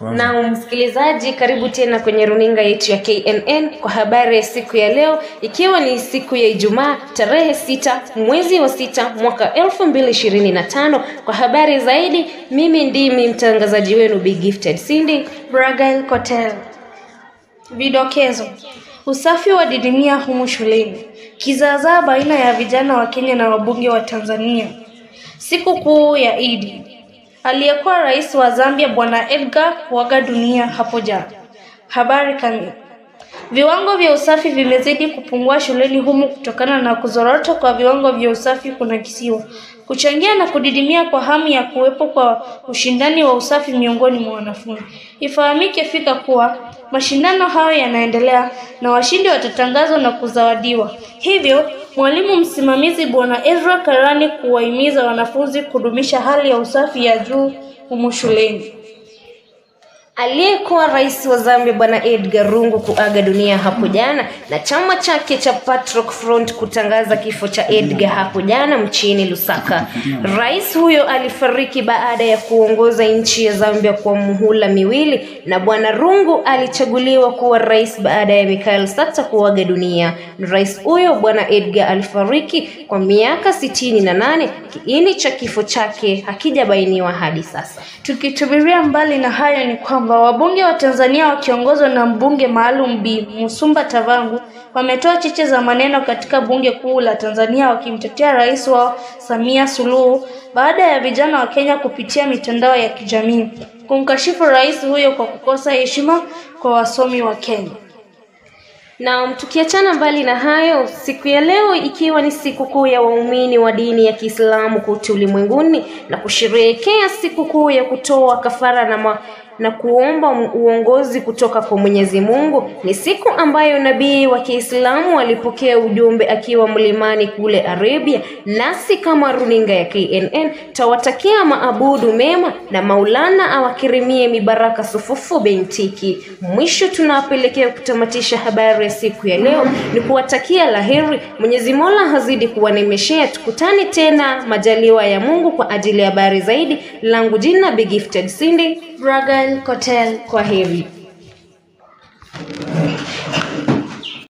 Na msikilizaji, karibu tena kwenye runinga yetu ya KNN kwa habari ya siku ya leo, ikiwa ni siku ya Ijumaa tarehe 6 mwezi wa 6 mwaka 2025. Kwa habari zaidi, mimi ndimi mtangazaji wenu Big Gifted Cindy Bragail Kotel. Vidokezo: usafi wa didimia humu shuleni, kizaazaa baina ya vijana wa Kenya na wabunge wa Tanzania, siku kuu ya Idi, aliyekuwa rais wa Zambia Bwana Edgar kuaga dunia hapo jana. Habari kamili. Viwango vya usafi vimezidi kupungua shuleni humu kutokana na kuzorota kwa viwango vya usafi kunakisiwa, kuchangia na kudidimia kwa hamu ya kuwepo kwa ushindani wa usafi miongoni mwa wanafunzi. Ifahamike fika kuwa mashindano hayo yanaendelea na washindi watatangazwa na kuzawadiwa. Hivyo, mwalimu msimamizi Bwana Ezra Karani kuwahimiza wanafunzi kudumisha hali ya usafi ya juu humu shuleni. Aliyekuwa rais wa Zambia Bwana Edgar Lungu kuaga dunia hapo jana na chama chake cha Patriot Front kutangaza kifo cha Edgar hapo jana mchini Lusaka. Rais huyo alifariki baada ya kuongoza nchi ya Zambia kwa muhula miwili, na Bwana Lungu alichaguliwa kuwa rais baada ya Michael Sata kuaga dunia. Rais huyo Bwana Edgar alifariki kwa miaka 68. Kiini cha kifo chake hakijabainiwa hadi sasa. Tukitubiria mbali na hayo ni kwamba wabunge wa Tanzania wakiongozwa na mbunge maalum Bi Musumba Tavangu wametoa cheche za maneno katika bunge kuu la Tanzania wakimtetea rais wao Samia Suluhu baada ya vijana wa Kenya kupitia mitandao ya kijamii kumkashifu rais huyo kwa kukosa heshima kwa wasomi wa Kenya. Na tukiachana mbali na hayo, siku ya leo ikiwa ni sikukuu ya waumini wa dini ya Kiislamu kote ulimwenguni na kusherehekea sikukuu ya kutoa kafara na kuomba uongozi kutoka kwa Mwenyezi Mungu, ni siku ambayo nabii wa Kiislamu alipokea ujumbe akiwa mlimani kule Arabia. Nasi kama runinga ya KNN tawatakia maabudu mema na Maulana awakirimie mibaraka sufufu bentiki. Mwisho tunapelekea kutamatisha habari ya siku ya leo ni kuwatakia laheri. Mwenyezi Mola hazidi kuwanemeshea. Tukutane tena majaliwa ya Mungu kwa ajili ya habari zaidi. Langu jina Big Gifted Cindy Bragail Kotel. Kwa heri.